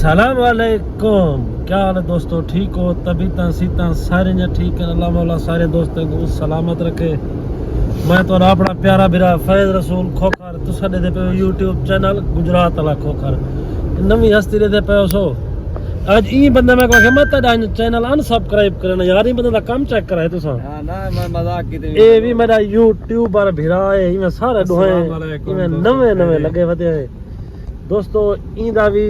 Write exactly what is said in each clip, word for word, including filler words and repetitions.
السلام علیکم، کیا حال ہے دوستو؟ ٹھیک ہو؟ طبیعتاں سیتاں سارے جا ٹھیک ہیں؟ اللہ مولا سارے دوستوں کو سلامت رکھے۔ میں تو اپنا پیارا بھرا فیض رسول کھوکھر، تساں ݙیہدے پئے ہو یوٹیوب چینل گجرات والا کھوکھر۔ نویں ہستی ݙیہدے پئے ہو سو۔ اڄ ایں بندے میکوں آکھیا، میں تہاݙا چینل انسبسکرائب کرݨا یار، ایں بندے دا کم چیک کرائے تساں۔ ہاں، نہ، میں مذاق کیتے۔ اے وی میݙا یوٹیوبر بھرا ہے، ایویں سارے ݙوہیں، السلام علیکم ایویں دوستو، نویں نویں خیریت؟ لڳے ودے ہیں۔ دوستو، ایندا وی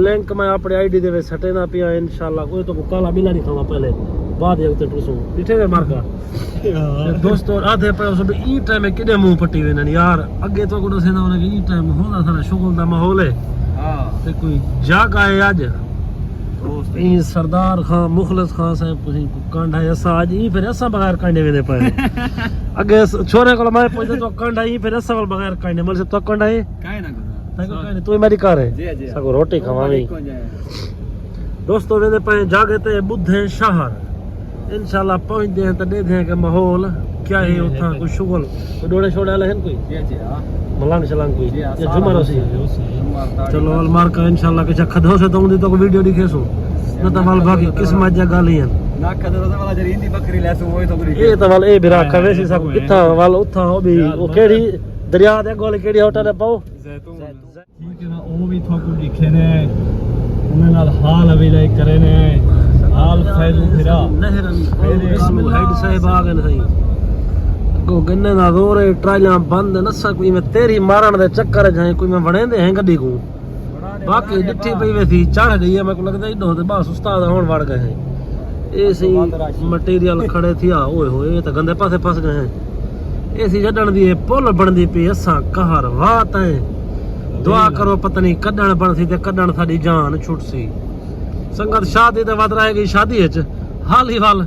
لنک میں اپݨی آئی ڈی دے وچ سٹیندا پیاں، انشاءاللہ۔ کوئی تو کو کالا ٻلا نہیں کھاواں پہلے، بعد وچ تے ٹرسوں۔ ݙٹھے وے مارکا؟ تے دوستو، آدھے پئے ہو سو بھی ایں ٹائم کیݙے منہ پٹی ویندن یار۔ اڳے تو کو ݙسیندا ہونا کہ ایں ٹائم ہوندا سارا شغل دا ماحول ہے۔ ہاں۔ تے کوئی جاڳ آئے اڄ۔ دوست۔ ایں سردار خان، مخلص خان صاحب، کہیں کو کنڈ ہے، اساں اڄ ایں پھر اساں بغیر کنڈے ویندے پئے۔ اڳے س-، چھوہرے کول میں پوچھدا تو کنڈ ہے، ایں پھر اساں کول بغیر کنڈے، مطلب تو کنڈ ہے؟ کائے نہ گزار۔ تاں کوئی کائے نہیں، توں میݙی کار ہے۔ جی، جی۔ ساکوں روٹی کھاواویں۔ دوستو، ویندے پئے جاڳے تے ٻدھیں شہر۔ انشاءاللہ پہنچدے ہیں تے ݙیہدے ہیں کہ ماحول کیا ہے اتھاں، کوئی شغل، کوئی ݙوڑے شوڑے والے ہیں کوئی؟ جی، جی، ہاں۔ ملنگ شلنگ کوئی؟ جی، ہاں، یا سارا جھمر ہوسی؟ ہوسی، ہوسی۔ چلو، ول مارکا انشاءاللہ کچھ کھدو سے تو اوندی تو کوئی ویڈیو ݙکھیسوں۔ نہ تاں ول باقی قسمت جا ڳالھیں ہن۔ نہ کھدو سے والا جڑی ایندی بکری لیسوں، وہی تو کوئی اے تاں ول اے بھرا کھوے سی ساکوں کتھاں ول اتھاں او بھی، او کیڑھی دریا دے اڳوں والی کیڑھی ہوٹل ہے پاؤ؟ زیتون۔ ٹھیک ہے نا، او وی تھاکوں ݙکھے نے۔ انہاں نال حال حویلا ہی کرے نے۔ حال فیضو پھرا۔ نہر علی۔ بسم اللہ، ہیڈ صاحب آ ڳئے نے سائیں۔ اڳوں گنے دا زور ہے، ٹرالیاں بند ہن، اساں کوئی میں تیری مارݨ دے چکر وچ ہیں، کوئی میں وݨیندے ہیں گݙی کوں۔ باقی ݙٹھی پئی ویسی، چڑھ ڳئی ہے، میکوں لڳدا ایݙو تے بس استاد ہݨ وڑ ڳئے ہیں۔ اے سی مٹیریل کھڑے تھیا، اوئے ہوئے، اے تاں گندے پاسے پھس ڳئے ہیں۔ اے سی چھڈݨ دی اے پل بݨدی پئی، اساں قہر وات ہیں۔ دعا کرو پتہ نہیں کݙݨ بݨسی تے کݙݨ ساݙی جان چھٹسی۔ سنگت شادی تے ودھ رہ ڳئی شادی اچ، حال ہی حال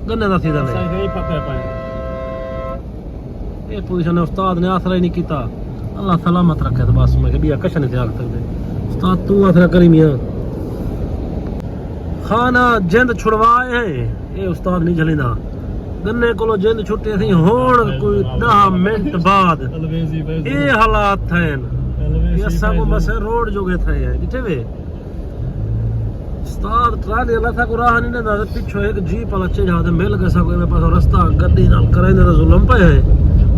گنے دا تھیندا نہیں۔ اے پوزیشن ہے، استاد نے آسرا ہی نہیں کیتا۔ اللہ سلامت رکھے تے بس، میں کہ ٻیا کچھ نہیں تھیا سڳدے۔ استاد توں آسرا کری میاں۔ خانہ جند چھڑوا آئے ہیں، اے استاد نہیں جھلیندا۔ گنے کولو جند چھٹی سی، ہݨ کوئی ݙاہ منٹ بعد اے حالات تھئے ہن کہ اساں کو بس روڈ جوڳے تھئے ہیں، ݙٹھے وے؟ استاد ٹرالی والا ساکوں راہ نہیں ݙیندا، تے پچھوں ہک جیپ والا چڑھا تے مل ڳئے ساکوں، ایویں پاسوں رستہ گݙی نال کریندے تے ظلم پئے ہیں۔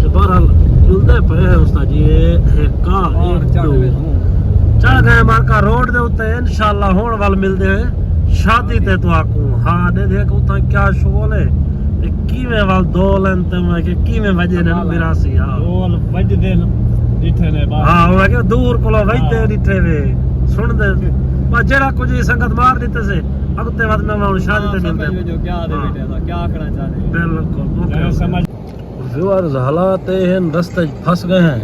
تے بہرحال جلدے پئے ہیں استاد جی، اے ہک آ، اے ݙو۔ چڑھ ڳئے مارکا روڈ دے اُتے، انشاءاللہ ہݨ ول ملدے ہیں شادی تے تہاکوں۔ ہا، ݙیہدے کہ اتھاں کیا شغل ہے تے کیویں ول دول ہن تے میں کہ کیویں وڄے نے میراثی۔ ہا۔ دول وڄدے ݙٹھے نے بس۔ ہا، او کہ دور کولو وڄدے ݙٹھے وے۔ سݨدے۔ بس جیڑھا کجھ سنگت مار ݙتے سے، اڳتے ودھ نواں ہݨ شادی تے ملدے۔ کیا آکھݨا چاہندے؟ بالکل، اوکے۔ ویورز، حالات اے ہن، رستے اچ پھس ڳئے ہیں۔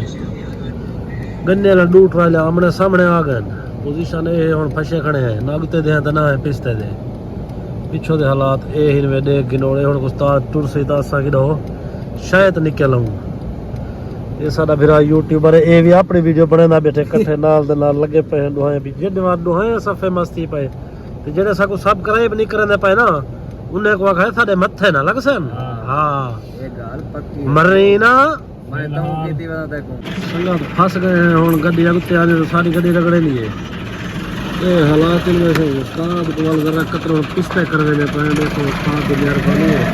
گنے والا ݙو ٹرالیاں آمنے سامنے آ ڳئے ہن۔ پوزیشن اے ہے، ہݨ پھسے کھڑے ہیں، نہ اڳتے دے ہیں تے نہ ہیں پچھتے دے۔ پچھوں دے حالات اے ہن، وے ݙیکھ گھنوڑے، ہݨ استاد ٹرسی تاں اساں کݙو شاید نکل آؤں۔ اے ساݙا بھرا یوٹیوبر ہے، اے وی اپݨی ویڈیو بݨیندا ٻیٹھے، کٹھے نال دے نال لڳے پئے ہیں ݙوہیں بھی۔ جݙیں وار ݙوہیں اساں فیمس تھی پئے۔ تے جیڑھے ساکوں سبسکرائب نہیں کریندے پئے نا، انہیں کوں آکھا ہے ساݙے متھے نہ لڳسن۔ ہاں۔ ہاں۔ اے ڳالھ پکی ہے۔ مرینا۔ میں تاں کیتی ودا تیکوں۔ سنگت پھس ڳئے ہیں، ہݨ گݙی اڳتے آندی تاں ساݙی گݙی رگڑیندی ہے۔ اے حالات ہن ویسے استاد کوں ول ذرا کٹر پچھتے کرویندے پئے ہیں، ݙیکھو استاد دی مہربانی ہے۔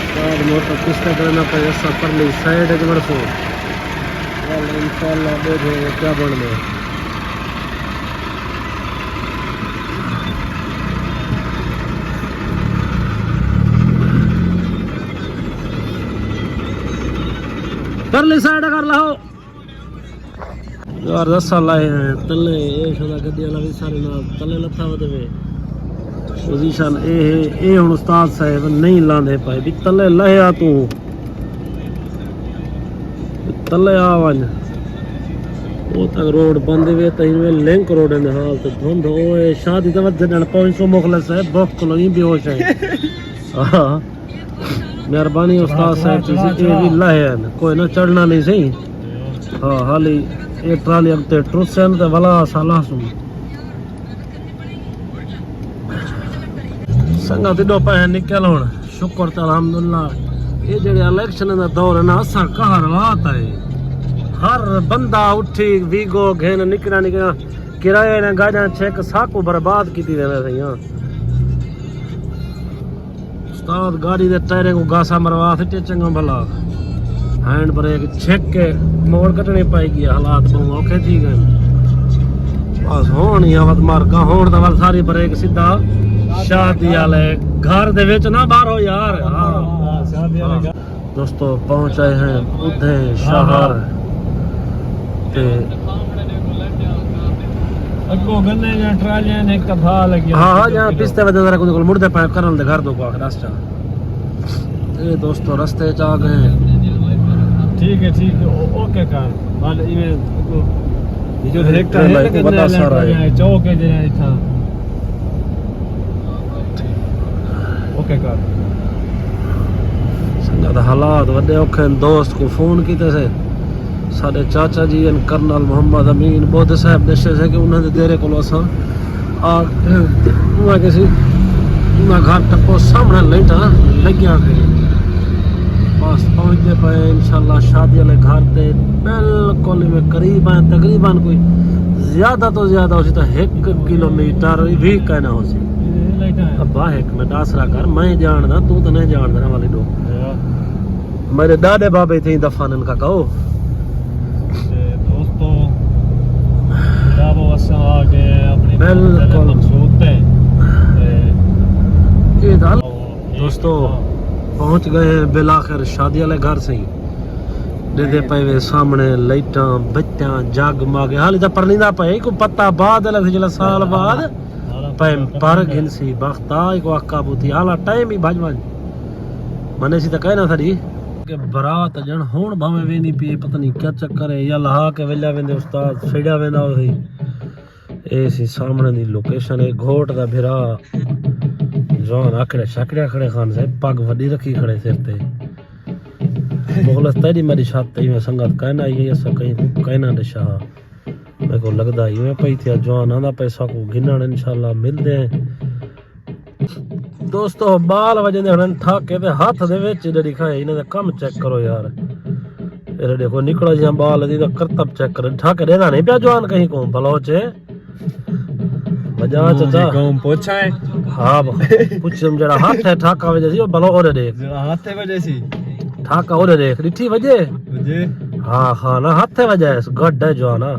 استاد موٹر پچھتے کریندا پئے، اساں پرلی سائیڈ اچ وڑسوں۔ ول انشاءاللہ ݙیکھو کیا بݨدے۔ پرلی سائیڈ کر لاؤ یار، رسا لائے ہیں تلے، اے شدا گڈی والا وی سارے نال تلے لتھا ودے وے۔ پوزیشن اے ہے، اے ہن استاد صاحب نہیں لاندے پائے، بھی تلے لہیا توں۔ تلے آ ونڄ۔ او تک روڈ بند وے، تئیں وے لنک روڈ دے حال تے دھند اوئے شادی تے وت جݙݨ پہنچسوں مخلص صاحب، بخ کولو ایں بے ہوش ہے۔ ہاں۔ مہربانی استاد صاحب، تسی اے وی لہے ہن۔ کوئی نہ چڑھنا نہیں صحیح۔ ہاں، حالی اے ٹرالی اڳتے ٹرسن تے ولا اساں لہسوں۔ سنگت ایݙو پئے نکل ہݨ، شکر تے الحمدللہ۔ اے جیڑھے الیکشن دا دور ہے نا، اساں قہر وات ہے۔ ہر بندہ اٹھی ویگو گھن نکلا نکلا۔ کرایہ نے گاݙیاں چھک ساکوں برباد کیتی ویندے سئیں۔ استاد گاݙی دے ٹائریں کوں گاسا مروا سٹے چنڳا بھلا۔ ہینڈ بریک چھک کے موڑ کٹݨی پئی ڳئی، حالات ٻہوں اوکھے تھی ڳئے۔ بس ہݨ ہی آوت مار کا، ہݨ تاں ول ساری بریک سدھا شادی والے گھر دے وچ نہ ٻاہرو یار۔ ہاں۔ دوستو، پہنچ آئے ہیں بدھے شہر۔ تے اڳوں گنے جا ٹرالیاں نے کبھا لڳیا۔ ہاں، ہاں، جہاں پستے ودے ذرا کوئی کول مڑدے پائے کرن دے گھر دو کو آخر راستا۔ اے دوستو، رستے چ آ گئے ہیں۔ ٹھیک ہے، ٹھیک ہے، او-، اوکے کر۔ بل ایویں جو ہک ٹریلا ہے ہک وݙا سارا ہے۔ چوک ہے جڑا اتھاں۔ اوکے کر۔ سنگت، حالات وݙے اوکھے ہن۔ دوست کوں فون کیتے سے، ساݙے چاچا جی ہن کرنل محمد امین بدھ صاحب ݙسے سے کہ انہاں دے دیرے کولوں اساں آ کے انہاں کسی انہاں گھر ٹپو سامݨے لائٹاں لڳیاں پئین۔ بس پہنچدے پئے انشاءاللہ شادی والے گھر تے، بالکل ایویں قریب ہیں، تقریباً کوئی زیادہ تو زیادہ ہوسی تاں ہک کلومیٹر وی کائنا ہوسی۔ ابا، ہک منٹ آسرا کر، میں ڄاݨدا، توں تاں نہیں ڄاݨدا نا والی ݙو۔ میرے ݙاݙے بابے تھیں دفن ان کا کہو۔ تے دوستو، جناب، اساں آ گئے ہیں اپنی بالکل۔ مقصود تے۔ تے اے دل۔ دوستو، پہنچ گئے ہیں بالآخر شادی والے گھر سئیں۔ ݙیہدے پئے وے سامݨے لائٹاں، بتیاں، جگ مگ۔ حالی تاں پرنیندا پئے، کو پتہ بعد لڳسی، جلا سال بعد پئے پر گھنسی۔ بخت آ، کو آقا بوتی، حالا ٹائم ہی بھڄ ونڄ۔ منے سی تاں کائنا ساݙی۔ کہ برات ڄݨ ہݨ بھاویں ویندی پئی، پتہ نہیں کیا چکر ہے، یا لہا کے ویلیا ویندے استاد، سیڑیا ویندا ہوسی۔ اے سی سامݨے دی لوکیشن ہے۔ گھوٹ دا بھرا جوان آکھڑے شاکڑے آکھڑے خان صاحب، پڳ وݙی رکھی کھڑے سر تے۔ مخلص، تیݙی میݙی چھت تے ایویں سنگت کائنا آئی ہے، اساں کہیں کوں کائنا ݙشا۔ میکوں لڳدا ایویں پئی تھیا، جوان آندا پئے ساکوں گھنݨ، انشاءاللہ ملدے ہیں۔ دوستو، بال وڄندے ہن ٹھاکے تے ہتھ دے وچ ݙیکھا ہے، انہاں دا کم چیک کرو یار۔ اے ݙیکھو نکڑا جیہاں بال دی دا کرتب چیک کرو، ٹھاکے ݙیندا نہیں پیا جوان کہیں کوں، بلوچ ہے۔ وجہ چچا۔ قوم پوچھا ہے۔ ہاں با، پوچھم جڑا ہتھ ہے ٹھاکا وجہ سی، او بلو اورے ݙیکھ۔ جڑا ہتھ ہے وجہ سی۔ ٹھاکا اورے ݙیکھ، ݙٹھی وجہ؟ وجہ۔ ہاں، ہاں، نا ہتھ ہے وجہ ہے، گڈ ہے جوانا۔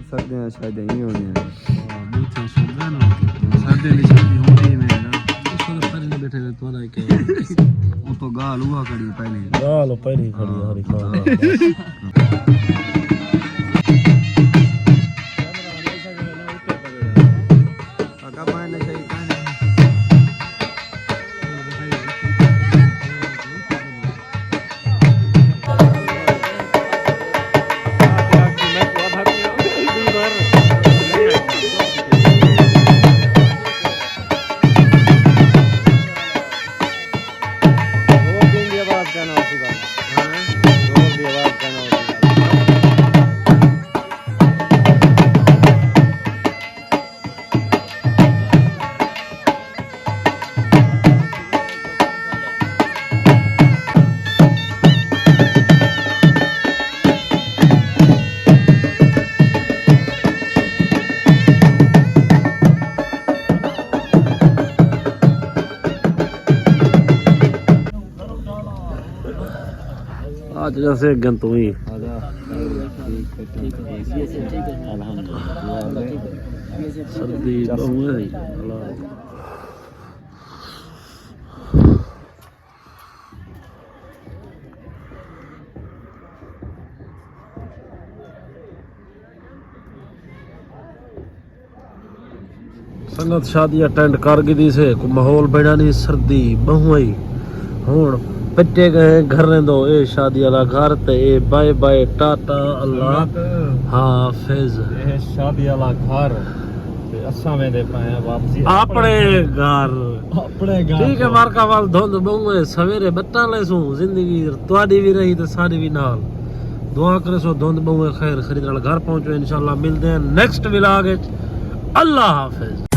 سردیاں شادیاں ہی ہونیاں۔ ہاں، میٹھا سردیاں نال۔ سردیاں دی شادی ہوندی میں نا۔ اس وقت پہلے بیٹھے ہوئے تھوڑا کہ وہ تو گال ہوا کھڑی پہلے۔ گال پہلے کھڑی ہاں۔ ہری خان۔ آ چا سے گنتوئی۔ سردی بہوں ہے۔ سنگت شادی اٹینڈ کر گھدی سے، کو ماحول بݨیا نہیں، سردی ٻہوں ہئی۔ ہݨ پٹے ڳئے ہیں گھریں دو، اے شادی والا گھر تے اے بائے بائے ٹاٹا اللہ سنگت، حافظ۔ اے شادی والا گھر تے اساں ویندے پئے ہیں واپسی اپݨے گھر۔ اپݨے گھر ٹھیک ہے، تو۔ مارکا وال دھند ٻہوں ہے، سویرے ٻٹاں لیسوں، زندگی تہاݙی وی رہی تے ساݙی وی نال۔ دعا کریسو دھند ٻہوں ہے، خیر خرید نال گھر پہنچو، انشاءاللہ ملدے ہیں نیکسٹ ولاگ وچ۔ اللہ حافظ۔